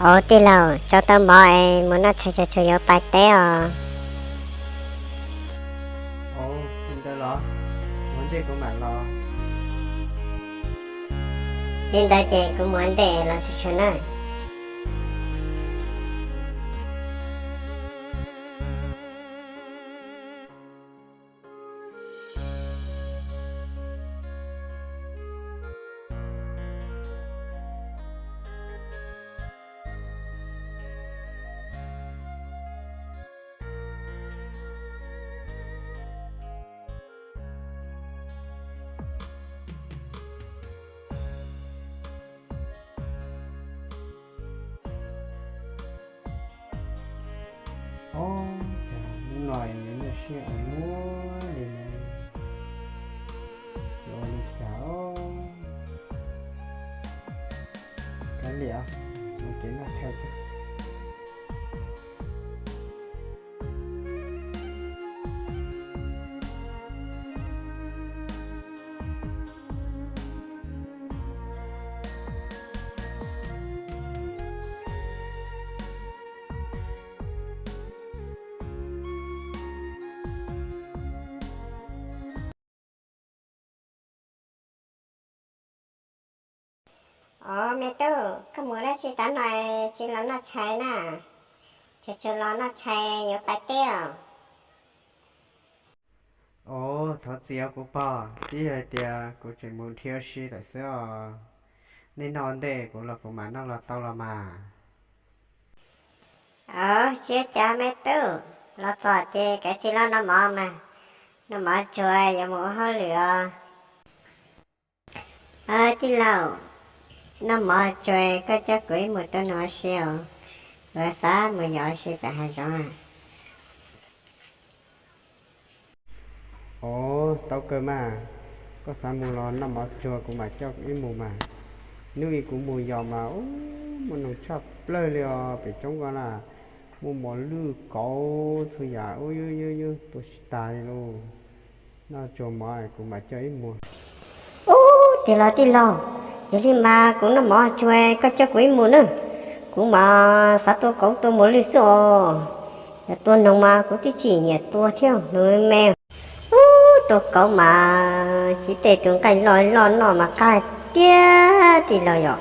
Au tij laug, tsau tau mov es mus noj tshais, tsau yuav pais teb os. Ua li ntawd ces kuv mus ua ntej los tsuag tsuag na. Ob, cas hnub no yuav nyuaj siab ua luaj li ne. Yuav ua li cas os? Kav liam, mus tsev noj tshais. Au me tub, koj mus dab tsi tav no tsis los noj tshais na? Tsuag tsuag los noj tshais yuav pais teb os. Au, thov txim os kuv pog, twb yog hais tias kuv tseem mus dhia ua si lawm xwb os. Nej noj ua ntej, kuv los kuv mam noj los tau los mas. Au, tsis ua cas me tub, los txog ces kav tsij los noj mov mas, noj mov tsuag yuav mus ua hauj lwm os. Au tij laug, noj mov tsuag koj coj kuv ib mus tua noog ua si os, kuv xav mus yos ua si pem hav zoov. Au, tau kawg mas, koj xav mus los noj mov tsuag kuv mam coj kuv ib mus mas. Hnub ib kuv mus yos mas ub, muaj noog tshaj plaws li os, pem roob ko na, muaj mos lwj kauv txhua yam ub, yub yub yub tua tsis tas li lauj. Noj tsuag mov kuv mam coj ib mus. Ub, tiag los tij laug, yog li mas kuv noj mov tsuag koj coj kuv ib mus nawb. Kuv mas xav tua kauv tua mos lwj xwb os. Yog tua noog mas kuv twb tsis nyiam tua thiab, noog me me. Ub, tua kauv mas tsiv tej tus nqaij loj loj noj mas qab tiag tij laug yom.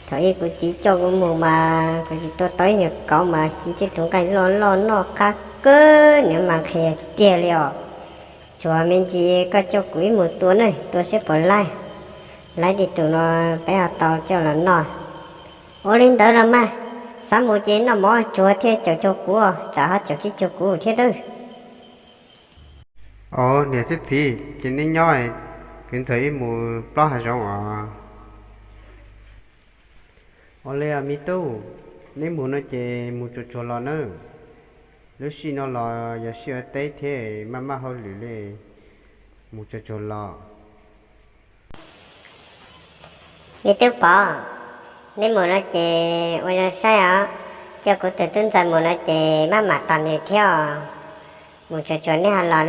Thaum ub kuv txiv coj kuv mus mas kuv tsis tua tau ib nyuag kauv mas tsiv tej tus nqaij loj loj noj qab kawg, nws mas nqhis tiag li os. Tsuag me ntsis koj coj kuv ib mus tua na, tua seb puas laib, laib tej tus no peb ho tau coj los noj. Ua li ntawd los mas, xav mus ces noj mov tsuag thiaj caum cuag kuv, tsam ho caum tsis cuag kuv thiab lawm. Au niam thiab txiv, ces neb nyob, kuv ntxuav ib mus plob hav zoov os. Ua li os me tub, neb mus no ces mus tsuag tsuag los nawb. Lub sij no los yog sij hawm teb thiab maj maj hauj lwm li, mus tsuag tsuag los. Me tub Pov, neb mus no ces ua zoo saib os, coj kuv tus tub ntxawg mus no ces maj mam tos nws thiab os. Mus tsuag tsuag nej ho los na.